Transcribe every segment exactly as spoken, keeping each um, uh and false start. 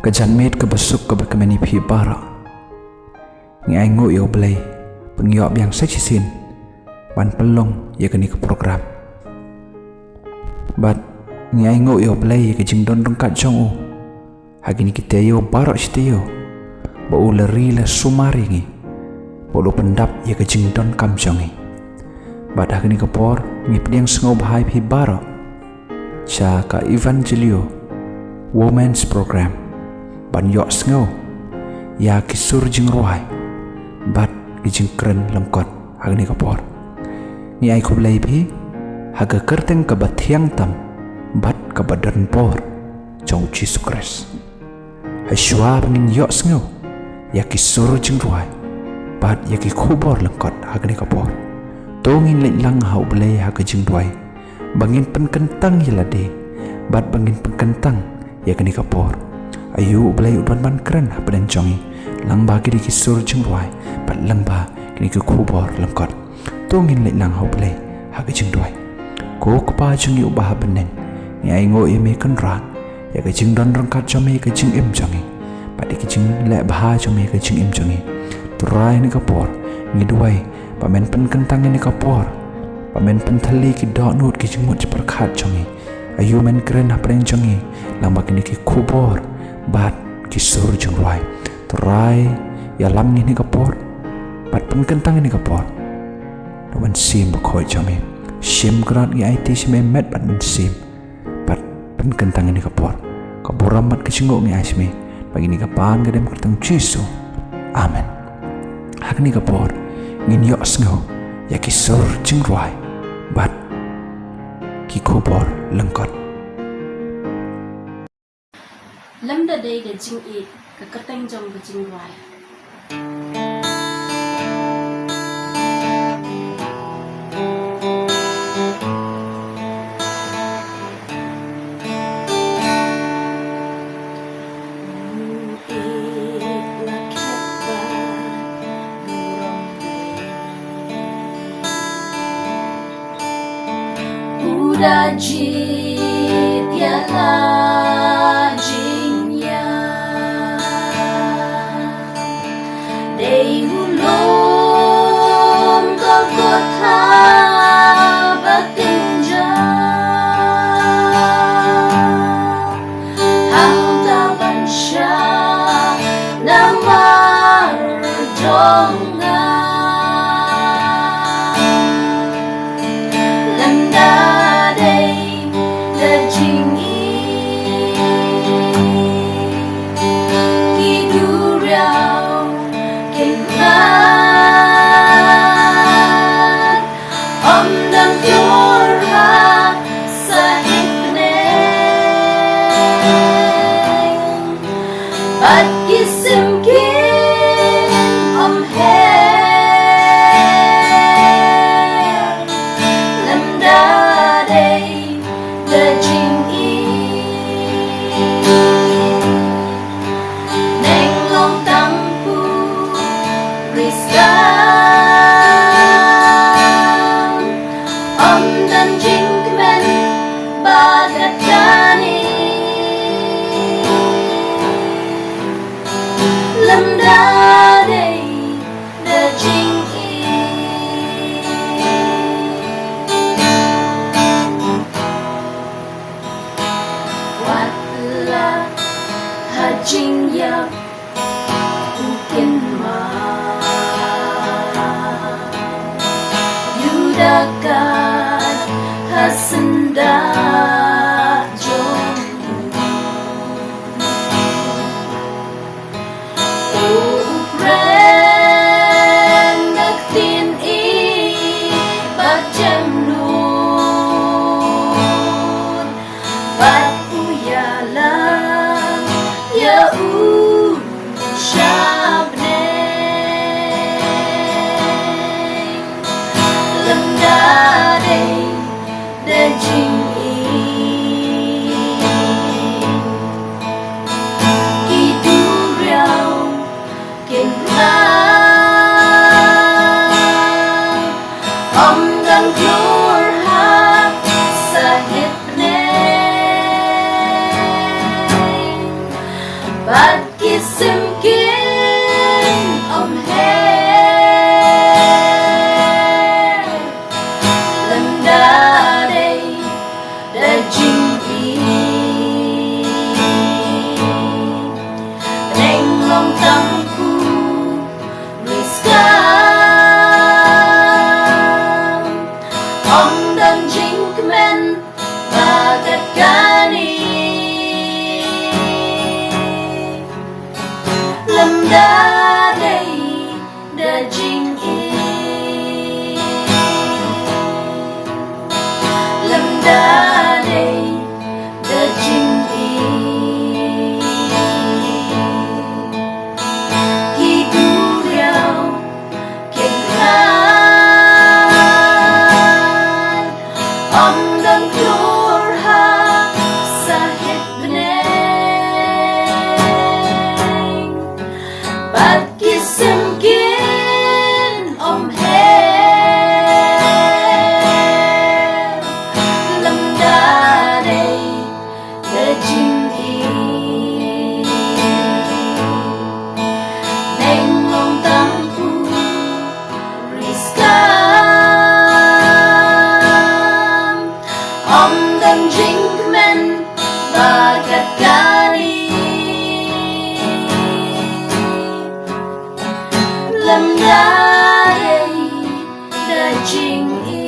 Ka janmiet kaba suk kaba kmen ïa phi baroh. Ngi ainguh ïa U Blei ba ngi ïoh biang sa shisien ban pynlong ïa kane ka program. Bad ngi ainguh ïa U Blei ïa ka jingdon ryngkat jong u ha kine ki taïew baroh shi taïew, ba u la ri la sumar ïa ngi, ba u la pyndap ïa ka jingdonkam jong ngi. Bad ha kane ka por ngi pdiang sngewbha ïa phi baroh sha ka Evangelio Women's Program ban ïohsngew ïa ki sur jingrwai bad ki jingkren lyngkot ha kane ka por. Ngi ai khublei ïa phi ha ka kyrteng kaba thiang tam bad kaba donbor jong U Jisu Khrist. Hashwa ba ngin ïohsngew ïa ki sur jingrwai bad ïa ki khubor lyngkot ha kane ka por, to ngin leit lang ha U Blei ha ka jingduwai ba ngin pynkyntang ïa lade bad ba ngin pynkyntang ïa kane ka por. Aïu U Blei u don ban kren hapdeng jong ngi lyngba kine ki sur jingrwai bad lyngba kine ki khubor lyngkot. To ngin leit lang ha U Blei ha ka jingduwai. Ko Kpa jong ngi uba ha bneng, ngi ainguh ïa me Kynrad ïa ka jingdon ryngkat jong me ïa ka jingim jong ngi bad ïa ka jingleh bha jong me ïa ka jingim jong ngi. Trai, ha kane ka por ngi duwai ba men pynkyntang ïa kane ka por, ba men pynthylli ki dohnud ki jingmut jingpyrkhat jong ngi. Aïu men kren hapdeng jong ngi lyngba kine ki khubor bad ki sur jingrwai. Trai, ïalam ngi ha kane ka por bad pynkyntang ïa kane ka por da U Mynsiem Bakhuid jong me. Shim Kynrad ngi aiti sha me met bad mynsiem bad pynkyntang ïa kane ka por. Ka burom bad ka jingnguh ngi ai sha me. Ba kine ki ban ka dei ha ka kyrteng Jisu. Amen. Ha kane ka por ngin ïohsngew ïa ki sur jingrwai bad ki khubor lyngkot. Lymda dei da jingïeit, ka kyrteng jong ka jingrwai. U da jied ïa la jingïap. Dei u lum Golgotha ba kynjah. Hangta ban shah namar jong nga. Lymda dei da jingïeit, ki duriaw kin ngat, ym don klur ha sahit bneng. Bad ki sim kin ym her, lymda dei da jingïeit. Neng long tang puriskam, ym don jingkmen bad kane. Lymda dei da jingïeit. Wat lah ha jingïap u kynmaw. Ïoh da kat ha syndah jong u. U pren da ktien ïeit bad jemnud. Bad u ïalam ïa u sha bneng. Lymda dei da jingïeit. Bad ki simkin ym her lymda dei da jingïeit. Bneng long tang pur riskam, ym don jingkmen bad kat kane lymda dei da jingïeit, lymda dei da jingïeit. Ki duriaw ki khlad, ym don klur ha sahit bneng. Bad ki simkin ym her lymda dei da jingïeit. Bneng long tang pur riskam, ym don jingkmen bad kat kane lymda dei da jingïeit.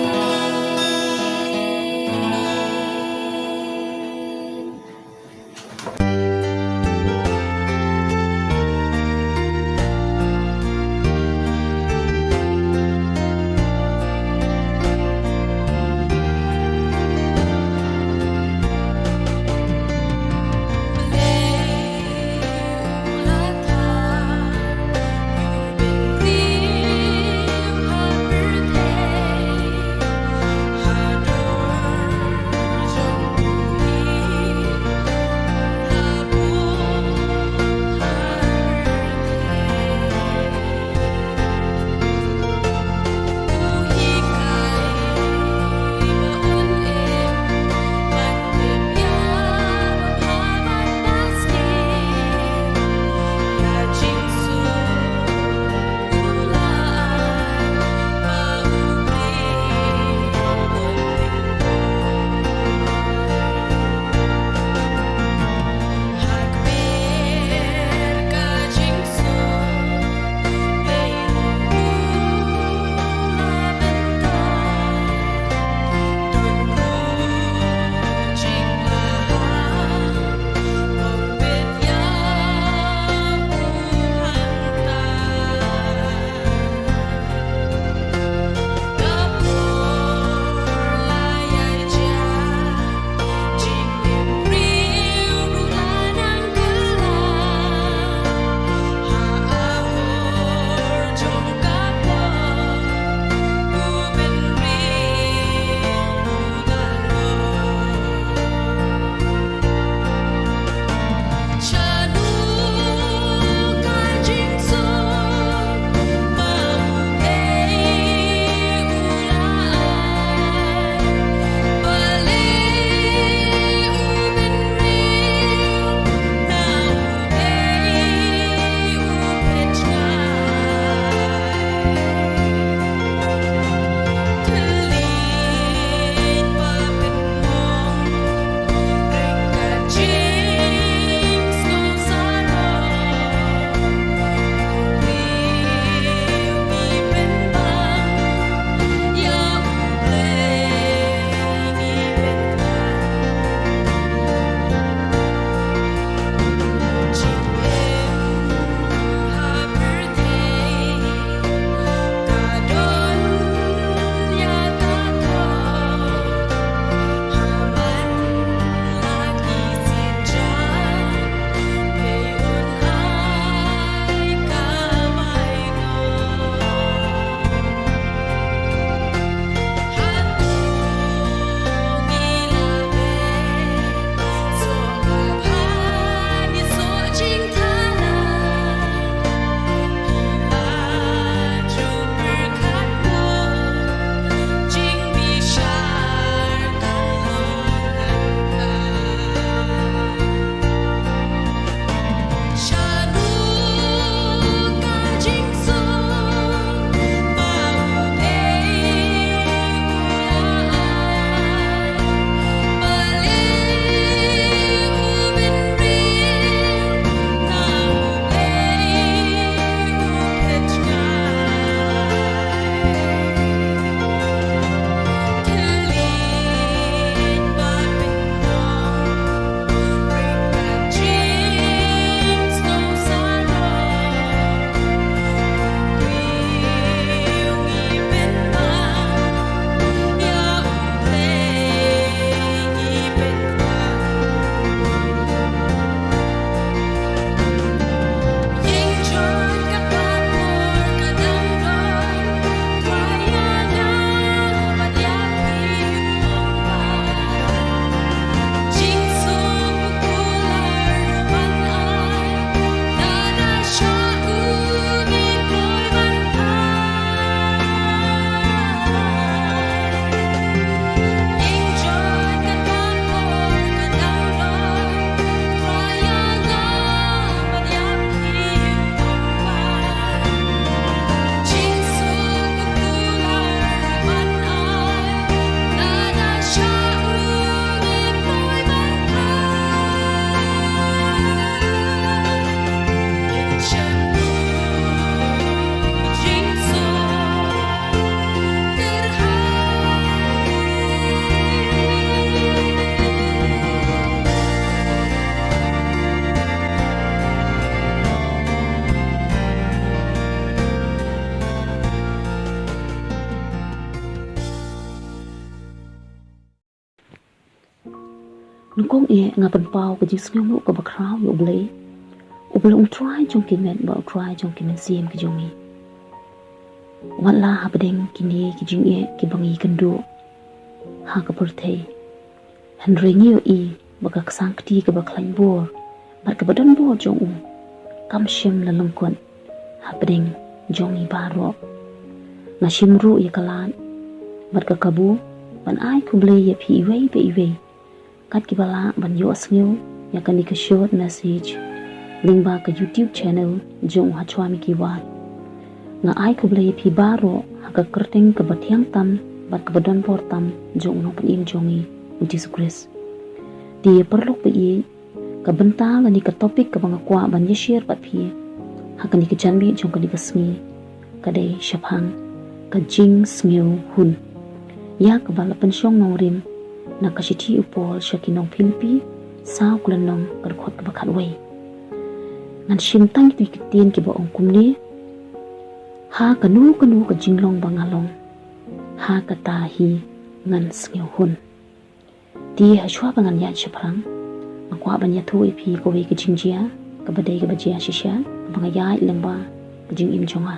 Kong eh nga pynpaw ka jingsngewmluh kaba khraw ïa U Blei, U Blei U Trai jong ki met bad U Trai jong ki mynsiem ki jong ngi. Wat la hapdeng kine ki jingeh kiba ngi kynduh ha ka pyrthei, hynrei ngi ïohi ba ka ksang kti kaba khlaiñ bor bad kaba don bor jong u kam shym la lyngkot hapdeng jong ngi baroh. Nga shim ruh ïa ka lad bad ka kabu ban ai khublei ïa phi iwei pa iwei kat kiba lah ban ïohsngew ïa kane ka short message lyngba ka YouTube channel jong u Hachwa Mickey Wat. Nga ai khublei ïa phi baroh ha ka kyrteng kaba thiang tam bad kaba don bor tam jong u Nongpynim jong ngi, u Jisu Khrist. Te paralok ba ïeit, ka bynta lane ka topic kaba nga kwah ban ïa share bad phi ha kane ka janmiet jong kane ka sngi ka dei shaphang ka jingsngewhun, ïa kaba la pynshong nongrim na ka shithi u Paul sha ki nong Philippi, saw ka lynnong, ka dkhot kaba khatwei. Ngan shim tang kito ki ktien kiba ong kumne: Ha kano kano ka jinglong ba nga long, ha kata hi ngan sngewhun. Te hashwa ba ngan ïaid shaphrang, nga kwah ban ïathuh ïa phi kawei ka jingjia kaba dei kaba jia shisha kaba nga ïaid lyngba ka jingim jong nga.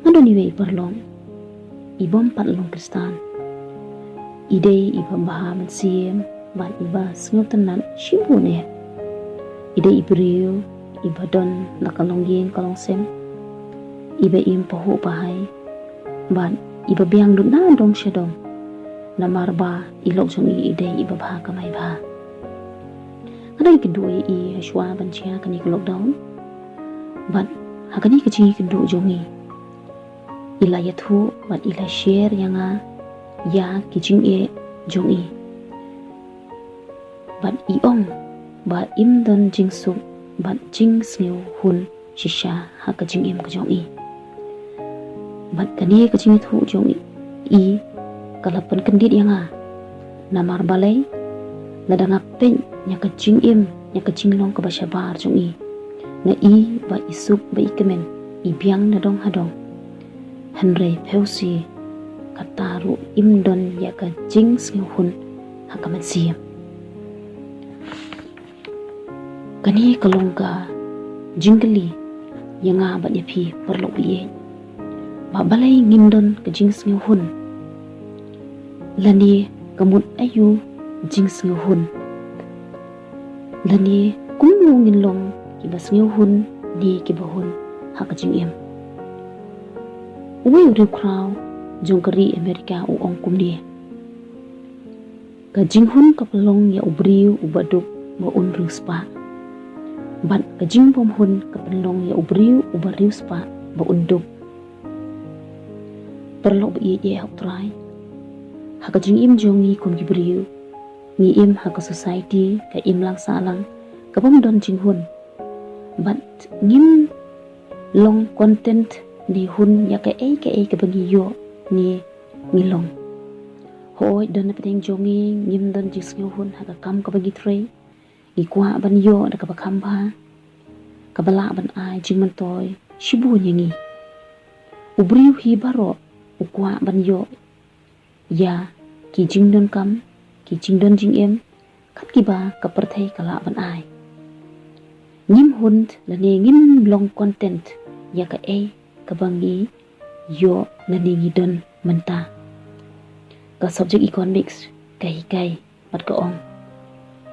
Nga don iwei i paralok i bym pat long Khristan. I dei iba bha mynsiem bad iba sngewtynnat shibun eh. I dei i briew iba don la ka longïing ka longsem, iba im pahuh pahai bad iba biang lut na dong sha dong, namar ba i lok jong i i dei iba bha kamai bha. Nga dang ïakynduh ïa i hashwa ban jia kane ka lockdown, bad ha kane ka jingïakynduh jong i, i la ïathuh bad i la share ïa nga ïa ki jingeh jong i. Bad i ong ba im don jingsuk bad jingsngewhun shisha ha ka jingim ka jong i. Bad kane ka jingïathuh jong i ka la pynkyndit ïa nga. Namar balei? Lada nga peit ïa ka jingim, ïa ka jinglong kaba shabar jong i, nga i ba i suk ba i kmen, i biang na dong ha dong. Hynrei phewse kata ruh im don ïa ka jingsngewhun ha ka mynsiem. Kane ka long ka jingkylli ïa nga bad ïa phi paralok ba ïeit, ba balei ngim don ka jingsngewhun? Lane ka mut aïu jingsngewhun? Lane kumno ngin long kiba sngewhun ne kiba hun ha ka jingim? Uwei u riewkhraw jong ka ri Amerika u ong kumne: Ka jinghun ka pynlong ïa u briew uba duk ba un riewspah, bad ka jingbymhun ka pynlong ïa u briew uba riewspah ba un duk. Paralok ba ïeit ha U Trai, ha ka jingim jong ngi kum ki briew, ngi im ha ka society ka imlang sahlang ka bym don jinghun. Bad ngim long content ne hun ïa kaei kaei kaba ngi ïoh ne ngi long. Hooid, don na pdeng jong ngi ngim don jingsngewhun ha ka kam kaba ngi trei. Ngi kwah ban ïoh da kaba kham bha, kaba lah ban ai jingmyntoi shibun ïa ngi. U briew hi baroh u kwah ban ïoh ïa ki jingdonkam, ki jingdon jingim kat kiba ka pyrthei ka lah ban ai. Ngim hun lane ngim long content ïa kaei kaba ngi ïoh lane ngi don mynta. Ka subject economics ka hikai bad ka ong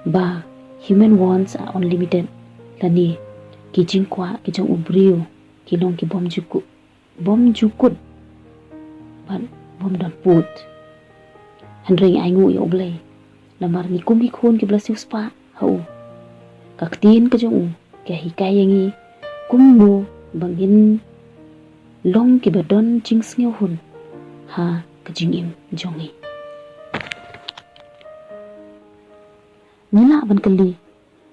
ba human wants are unlimited, lane ki jingkwah ki jong u briew ki long ki bym ju kut, bym ju kut bad bym don pud. Hynrei ngi ainguh ïa U Blei namar ngi kum ki khun kiba la siewspah ha u. Ka ktien ka jong u ka hikai ïa ngi kumno ba ngin long kiba don jingsngewhun ha ka jingim jong ngi. Ngi lah ban kylli,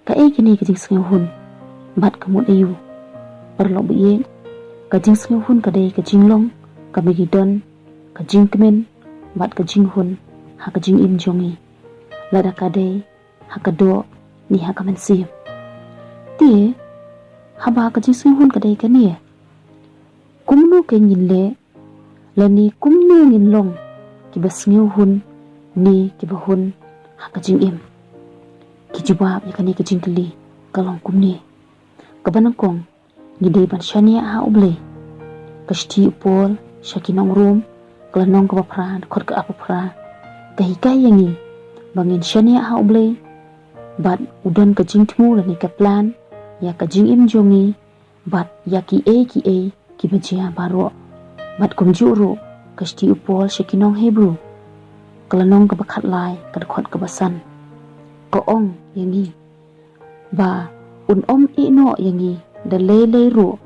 kaei kane ka jingsngewhun bad ka mut aïu? Paralok ba ïeit, ka jingsngewhun ka dei ka jinglong kaba ngi don ka jingkmen bad ka jinghun ha ka jingim jong ngi, lada ka dei ha ka doh ne ha ka mynsiem. Te haba ka jingsngewhun ka dei kane, kumno kein ngin leh lane kumno ngin long kiba sngewhun ne kiba hun ha ka jingim? Ki jubab ïa kane ka jingkylli ka long kumne. Kaba nyngkong, ngi dei ban shaniah ha U Blei. Ka shithi u Paul sha ki nong Rom, ka lynnong kaba phra, dkhot ka arphew phra, ka hikai ïa ngi ba ngin shaniah ha U Blei, bad u don ka jingthmu lane ka plan ïa ka jingim jong ngi, bad ïa kiei kiei kiba jia baroh. Bad kumjuh ruh ka shithi u Paul sha ki nong Hebru, ka lynnong kaba khatlai, ka dkhot kaba san, ka ong ïa ngi ba un ym ïeh noh ïa ngi da lei lei ruh,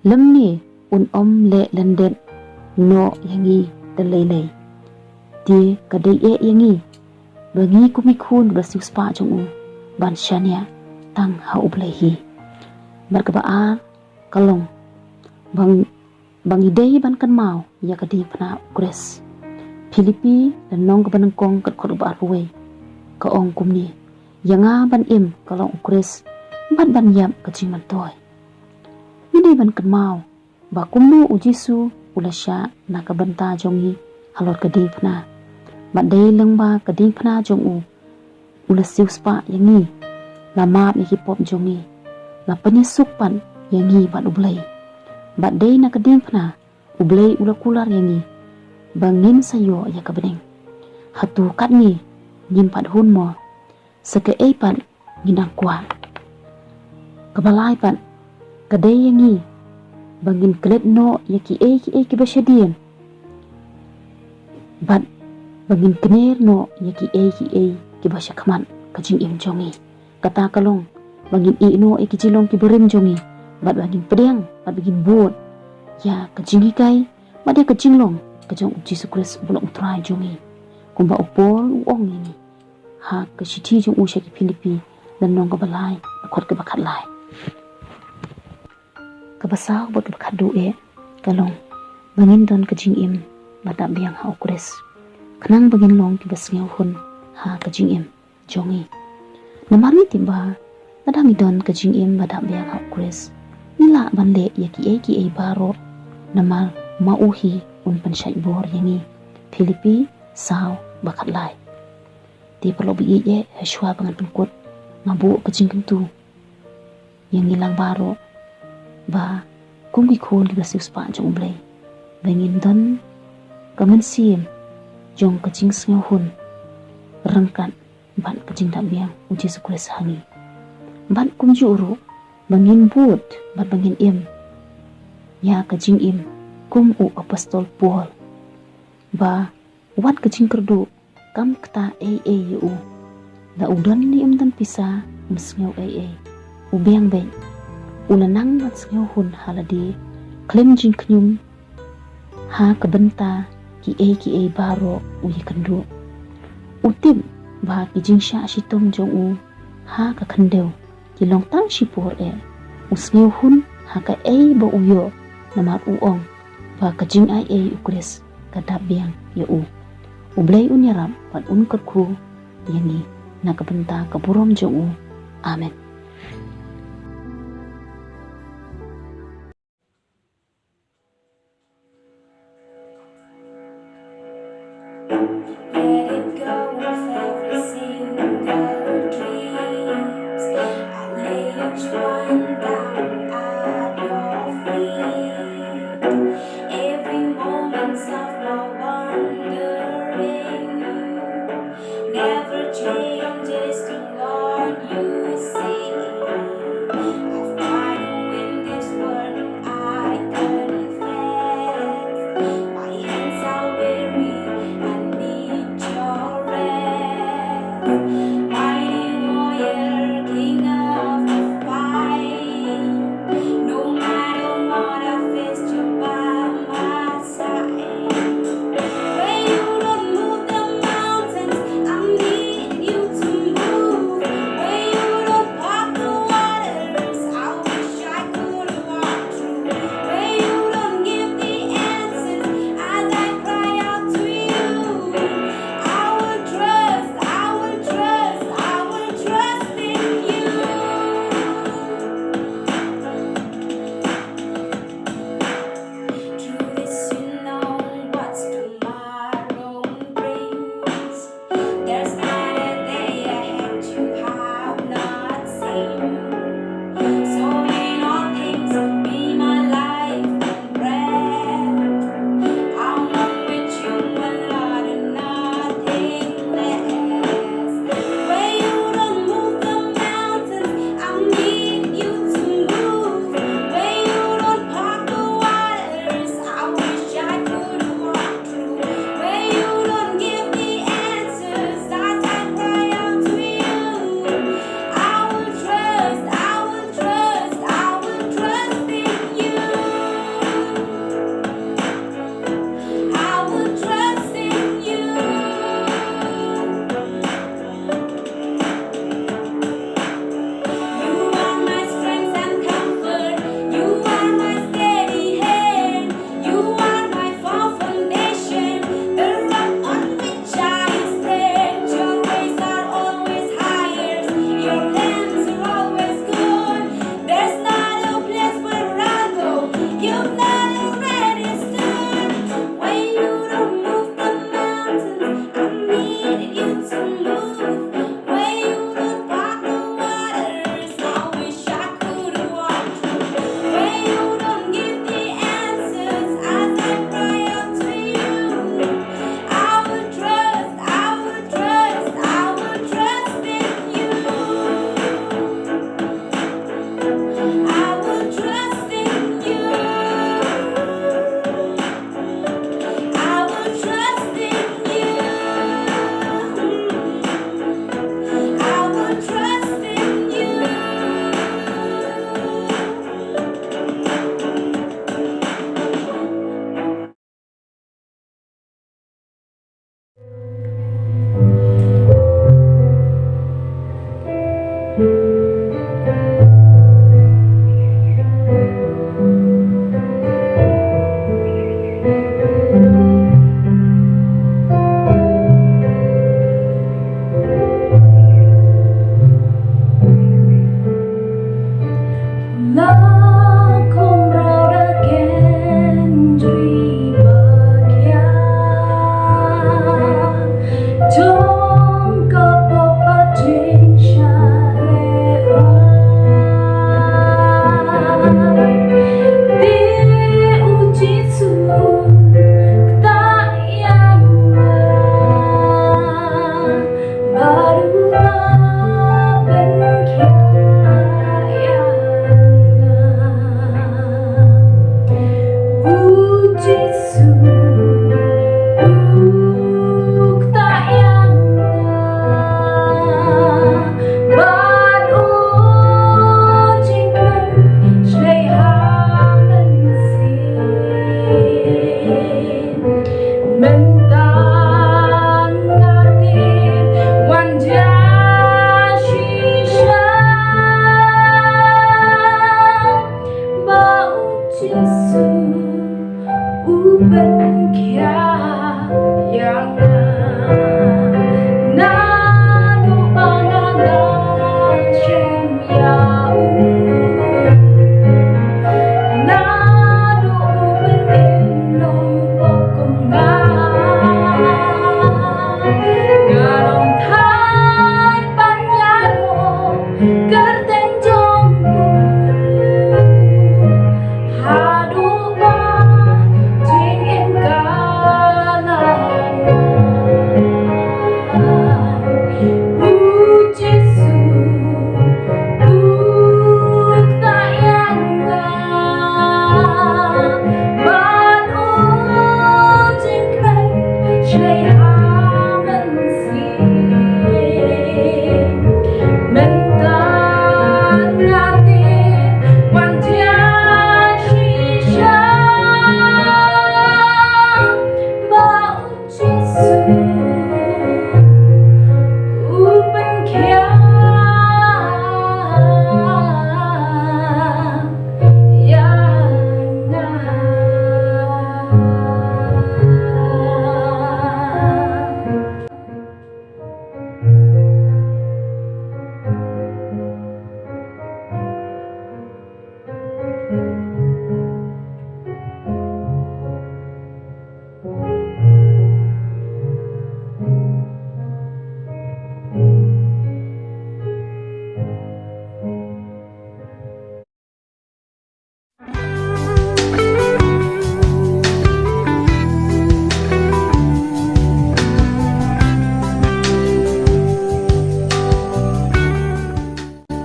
lymne un ym leh lyndet noh ïa ngi da lei lei. Te ka dei eh ïa ngi ba ngi kum ki khun ba siewspah jong u ban shaniah tang ha U Blei hi. Bad kaba ar ka long ba ngi, ba ngi dei ban kynmaw ïa ka diengphna U Khrist. Philippi lynnong kaba nyngkong, ka dkhot kaba arphew wei, ka ong kumne: Ïa nga ban im ka long U Khrist, bad ban ïap ka jingmyntoi. Ngi dei ban kynmaw ba kumno U Jisu u la shah na ka bynta jong ngi halor ka diengphna. Bad dei lyngba ka diengphna jong u, u la siewspah ïa ngi, la map ïa ki pop jong ngi, la pynïasuk pat ïa ngi bad U Blei. Bad dei na ka diengphna U Blei u la kular ïa ngi ba ngin sa ïoh ïa ka bneng. Hato katne ngin pat hun mo? Sa kaei pat ngin nang kwah? Kaba lai pat, ka dei ïa ngi ba ngin klet noh ïa kiei kiei kiba shadien, bad ba ngin kner noh ïa kiei kiei kiba shakhmat ka jingim jong ngi. Kata ka long ba ngin ïeh noh ïa ki jinglong kiba rim jong ngi, bad ba ngin pdiang, bad ba ngin bud ïa ka jinghikai bad ïa ka jinglong ka jong U Jisu Khrist uba long U Trai jong ngi. Kumba u Paul u ong ïa ngi ha ka shithi jong u sha ki Philippi, lynnong kaba lai, dkhot kaba khatlai. Kaba saw bad kaba khatduh eh ka long ba ngin don ka jingim ba dap biang ha U Khrist, khnang ba ngin long kiba sngewhun ha ka jingim jong ngi. Namar ngi tip ba lada ngi don ka jingim ba dap biang ha U Khrist, ngi lah ban leh ïa kiei kiei baroh, namar ma u hi un pynshait bor ïa ngi. Philippi saw ba khatlai. Te paralok ba ïeit, ha shuwa ba ngan pynkut, nga buh ka jingkyntu ïa ngi lang baroh ba kum ki khun kiba siewspah jong U Blei, ba ngin don ka mynsiem jong ka jingsngewhun ryngkat bad ka jingdap biang U Jisu Khrist ha ngi. Bad kumjuh ruh ba ngin bud bad ba ngin im ïa ka jingim kum u apostol Paul, ba wat ka jingkyrduh kam ktah ei ei ïa u. Da u don ne um don pisa, um sngew ei ei. U biang beit. U la nang ban sngewhun ha lade khlem jingkhñium ha ka bynta kiei kiei baroh u ïakynduh. U tip ba ki jingshah shitom jong u ha ka khyndew ki long tang shipor eh. U sngewhun ha kaei ba u ïoh, namar u ong ba ka jingaiei U Khrist ka dap biang ïa u. U Blei un ïarap bad un kyrkhu ïa ngi na ka bynta ka burom jong u. Amen. Let it go of every single dreams. I lay each one down at your feet. Every moment's of my wandering. Never changes to what you see. So in all things, be my life and breath. I want with you a lot and nothing less. Where you don't move the mountains, I need you to move. Where you don't part the waters, I wish I could walk through. Where you don't give the answers, I, I cry out to you. I will trust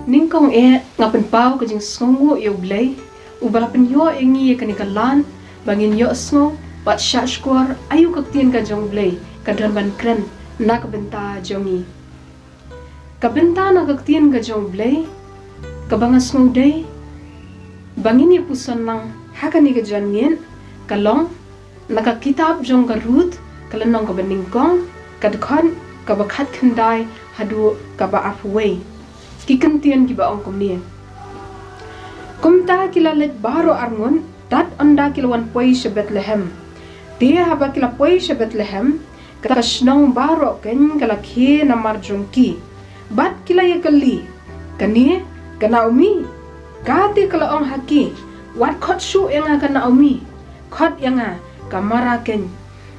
Nyngkong eh nga pynpaw ka jingsngewnguh ïa U Blei, uba la pynïoh ïa ngi ïa kane ka lad, ba ngin ïohsngew bad shahshkor aïu ka ktien ka jong U Blei ka don ban kren na ka bynta jong ngi. Ka bynta na ka ktien ka jong U Blei kaba nga sngew dei ba ngin ïa puson lang ha kane ka janmiet ka long na ka kitab jong ka Ruth, ka lynnong kaba nyngkong, ka dkhot kaba khatkhyndai haduh kaba arphew wei. Ki kyntien kiba ong kumne: Kumta ki la leit baroh arngut, tad ynda ki la wan poi sha Bethlehem. Te haba ki la poi sha Bethlehem, ka shnong baroh keiñ ka la khie namar jong ki, bad ki la ïakylli, kane ka Naomi. Kata ka la ong ha ki, wat khot shuh ïa nga ka Naomi, khot ïa nga ka Mara keiñ.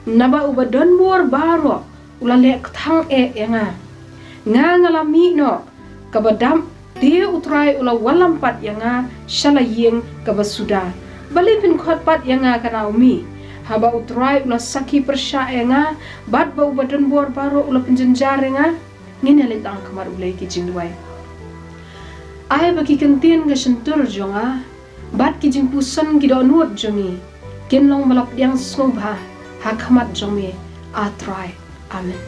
Naba uba don bor baroh u la leh kthang eh ïa nga. Nga nga la mih noh kaba dap, te U Trai u la wallam pat ïa nga sha la ïing kaba suda. Balei phin khot pat ïa nga ka Naomi, haba U Trai u la sakhi pyrshah ïa nga, bad ba uba don bor baroh u la pynjynjar ïa nga? Ngin ïa leit lang ha khmat U Blei ki jingduwai. Ai ba ki kyntien ka shyntur jong nga bad ki jingpuson ki dohnud jong ngi kin long ba la pdiang sngewbha ha khmat jong me, A Trai. Amen.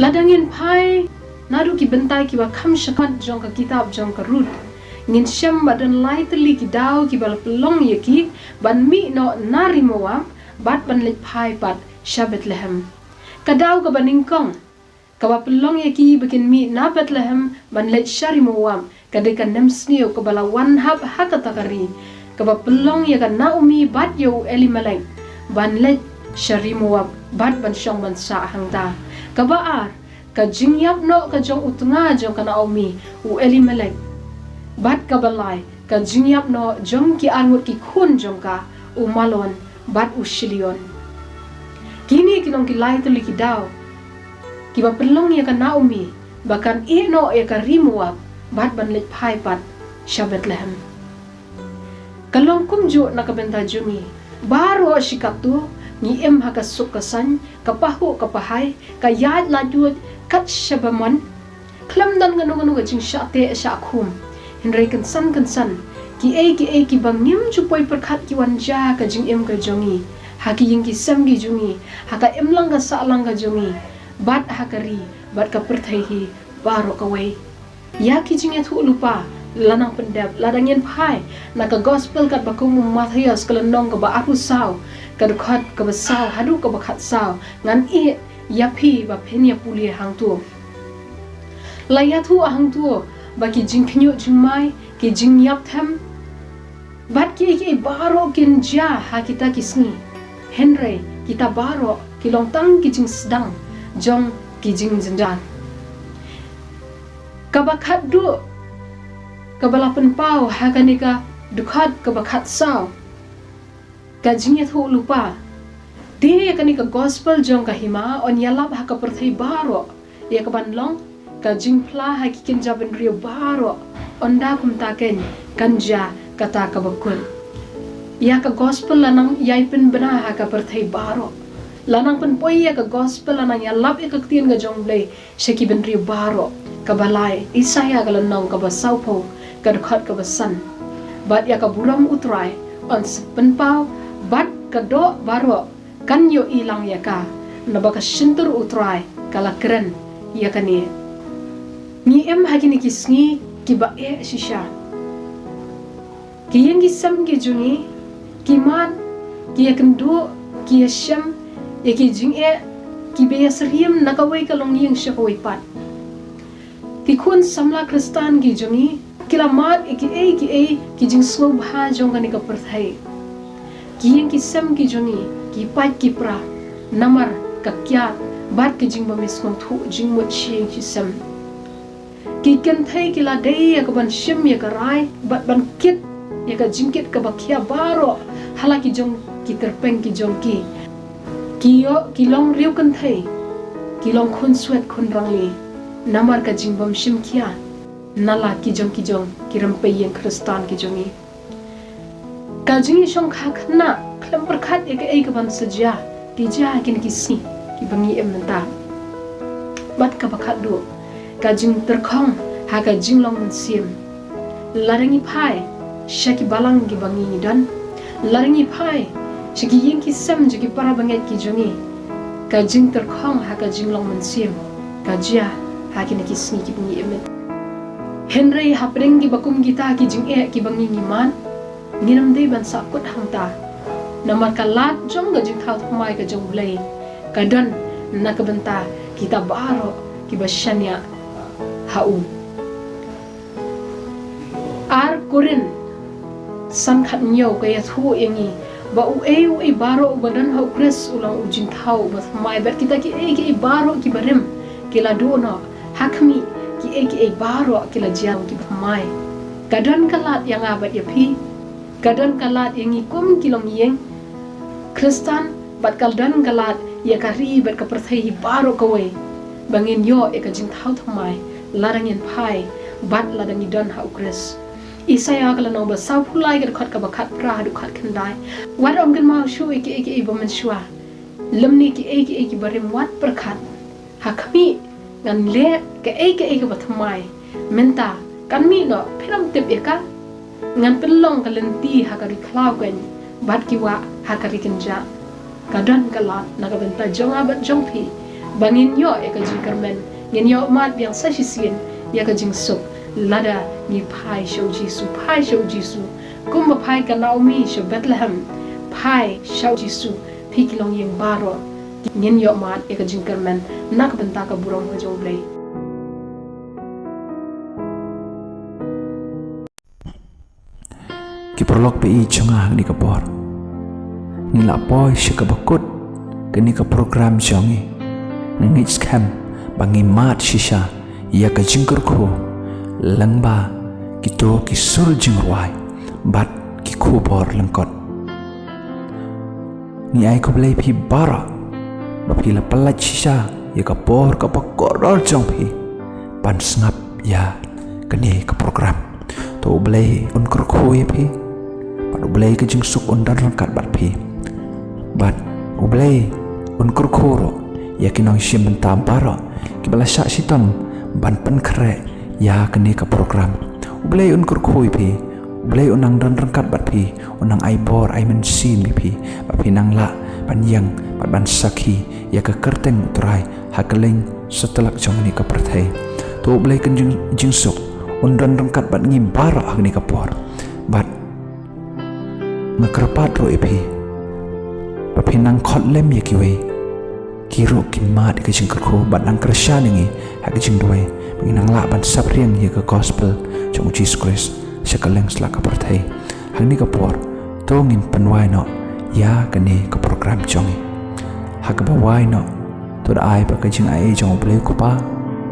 Lada ngin phai naduh ki bynta kiba kham shakhmat jong ka kitab jong ka Ruth, ngin shem ba don lai tylli ki daw kiba la pynlong ïa ki ban mih noh na ri Moab bad ban leit phai pat sha Bethlehem. Ka daw kaba nyngkong kaba pynlong ïa ki ba kin mih na Bethlehem ban leit sha ri Moab ka dei ka nemsniew kaba la wan hap ha kata ka ri, kaba pynlong ïa ka Naomi bad ïa u Elimelek ban leit sha ri Moab bad ban shong ban sah hangta. Kaba ar, ka jingïap noh ka jong u tnga jong ka Naomi, u Elimelek, bad kaba lai, ka jingïap noh jong ki arngut ki khun jong ka, u Malon bad u Shilion. Kine ki long ki lai tylli ki daw kiba pynlong ïa ka Naomi ba kan ïeh noh ïa ka ri Moab bad ban leit phai pat sha Bethlehem. Ka long kumjuh na ka bynta jong ngi. Baroh shi katto ngi im ha ka suk ka saiñ, ka pahuh ka pahai, ka ïaid laitluid kat shaba mon. Khlem don kano kano ka jingshah teh shah khum. Hynrei kynsan kynsan, kiei kiei kiba ngim ju poi pyrkhat ki wan jia ha ka jingim ka jong ngi, ha ki ïing ki sem ki jong ngi, ha ka imlang ka sahlang ka jong ngi, bad ha ka ri bad ka pyrthei hi baroh kawei. Ïa ki jingïathuhlypa, la nang pyndep, lada ngin phai na ka Gospel katba kum u Mathaios ka lynnong kaba arphew saw, ka dkhot kaba saw haduh kaba khatsaw, ngan ïeh ïa phi ba phin ïa pule hangto. La ïathuh hangto ba ki jingkhynñiuh jingmai, ki jingïap them, bad kiei kiei baroh kin jia ha kita ki sngi. Hynrei kita baroh ki long tang ki jingsdang jong ki jingjynjar. Kaba khatduh kaba la pynpaw ha kane ka dkhot kaba khatsaw, ka jingïathuhlypa. Te ïa kane ka Gospel jong ka hima yn ïalap ha ka pyrthei baroh ïa kaban long ka jingphla ha ki kynja bynriew baroh. Ynda kumta keiñ kan jia kata kaba kut. Ïa ka Gospel la nang ïai pynbna ha ka pyrthei baroh. La nang pynpoi ïa ka Gospel, la nang ïalap ïa ka ktien ka jong U Blei sha ki bynriew baroh. Kaba lai, Isaïah ka lynnong kaba sawphew, ka dkhot kaba san. Bad ïa ka burom U Trai yn sa pynpaw, bad ka doh baroh kan ïohi lang ïa ka, naba ka shyntur U Trai ka la kren ïa kane. Ngi im ha kine ki sngi kiba eh shisha. Ki ïing ki sem ki jong ngi, ki mad, ki ïakynduh, ki ïashem ïa ki jingeh kiba ïasyriem na kawei ka longïing sha kawei pat. Ki khun samla Khristan ki jong ngi ki la mad ïa kiei kiei ki jingsngewbha jong kane ka pyrthei. Ki ïing ki sem ki jong ngi ki pait ki pra namar ka kiad bad ka jingbym ïasngewthuh jingmut shi ïing shi sem. Ki kynthei ki la dei ïa kaban shim ïa ka rai bad ban kit ïa ka jingkit kaba khia baroh ha la ki jong ki tyrpeng ki jong ki. Ki ïoh ki long riew kynthei, ki long khun swet khun rangli namar ka jingbym shim khia na la ki jong ki jong ki rympei ïing Khristan ki jong ngi. Ka jingïashongkha khynnah khlem pyrkhat ïa kaei kaban sa jia, ki jia ha kine ki sngi kiba ngi im mynta. Bad kaba khatduh, Ka jingtyrkhong ha ka jinglong mynsiem. Lada ngi phai sha ki balang kiba ngi don, lada ngi phai sha ki ïing ki sem jong ki para bangeit ki jong ngi, ka jingtyrkhong ha ka jinglong mynsiem ka jia ha kine ki sngi kiba ngi im. Hynrei hapdeng kiba kum kita ki jingeh kiba ngi ngi mad, ngin ym dei ban sahkut hangta. Namar ka lad jong ka jingthaw thymmai ka jong U Blei ka don na ka bynta kita baroh kiba shaniah ha u. Ar Korinth san khathynñiew ka ïathuh ïa ngi ba uei uei baroh uba don ha U Khrist u long u jingthaw uba thymmai, bad kita kiei kiei baroh kiba rim ki la duh noh, ha khmih, kiei kiei baroh ki la jia kiba thymmai. Ka don ka lad ïa nga bad ïa phi, ka don ka lad ïa ngi kum ki longïing Khristan, bad ka don ka lad ïa ka ri bad ka pyrthei hi baroh kawei, ba ngin ïoh ïa ka jingthaw thymmai lada ngin phai bad lada ngi don ha U Khrist. Isaïah ka lynnong ba sawphew lai ka dkhot kaba khatphra haduh khatkhyndai. Wat ym kynmaw shuh ïa kiei kiei ba mynshuwa, lymne kiei kiei kiba rim, wat pyrkhat, ha khmih, ngan leh kaei kaei kaba thymmai. Mynta kan mih noh, phin ym tip ïa ka. Ngan pynlong ka lynti ha ka ri khlaw keiñ, bad ki wah ha ka ri kynjah. Ka don ka lad na ka bynta jong nga bad jong phi ba ngin ïoh ïa ka jingkyrmen, ngin ïoh mad biang sa shisien ïa ka jingsuk lada ngi phai sha U Jisu, phai sha U Jisu. Kumba phai ka Naomi sha Bethlehem, phai sha U Jisu, phi ki longïing baroh, ngin ïoh mad ïa ka jingkyrmen na ka bynta ka burom ka jong U Blei. Ki paralok ba ïeit jong nga, ha kane ka por ngi la poi sha kaba kut kane ka program jong ngi. Nga ngeit skhem ba ngi mad shisha ïa ka jingkyrkhu lyngba kito ki sur jingrwai bad ki khubor lyngkot. Ngi ai khublei ïa phi baroh ba phi la pyllait shisha ïa ka por kaba kordor jong phi ban sngap ïa kane ka program. To U Blei un kyrkhu ïa phi, bad U Blei ka jingsuk un don ryngkat bad phi, bad U Blei un kyrkhu ruh ïa ki nongshim bynta baroh kiba la shah shitom ban pynkhreh ïa kane ka program. U Blei un kyrkhu ïa phi, U Blei un nang don ryngkat bad phi, un nang ai bor ai mynsiem ïa phi, ba phin nang lah ban ïeng bad ban sakhi ïa ka kyrteng U Trai ha kylleng satlak jong kane ka pyrthei. To U Blei ka jing, jingsuk un don ryngkat bad ngi baroh ha kane ka por. Bad nga kyrpad ruh ïa phi ba phin nang khot lem ïa kiwei, ki ruh kin mad ïa ka jingkyrkhu bad nang kyrshan ïa ngi ha ka jingduwai ba ngin nang lah ban saphriang ïa ka gospel jong U Jisu Khrist sha kylleng satlak ka pyrthei. Ha kane ka por to ngin pynwai noh ïa kane ka program jong ngi. Ha kaba wai noh, to da ai ba ka jingaiei jong U Blei U Kpa,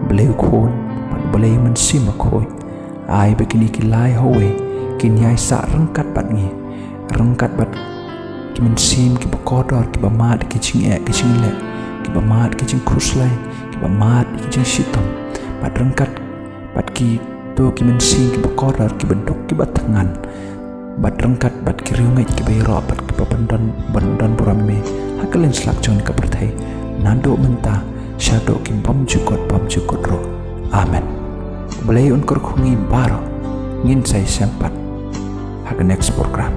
U Blei U Khun bad U Blei U Mynsiem Bakhuid, ai ba kine ki lai hawei kin ïai sah ryngkat bad ngi, ryngkat bad ki mynsiem kiba kordor, kiba mad ki jingeh ki jingleh, kiba mad ki jingkhuslai, kiba mad ki jingshitom, bad ryngkat bad kito ki mynsiem kiba kordor, kiba duk kiba thngan, bad ryngkat bad ki riewngeit kiba ïaroh bad kiba pyndon, pyndon burom ïa me ha kylleng satlak jong kane ka pyrthei, naduh mynta shaduh ki bymjukut bymjukut ruh. Amen. U Blei un kyrkhu ïa ngi baroh. Ngin sa ïashem pat ha ka next program.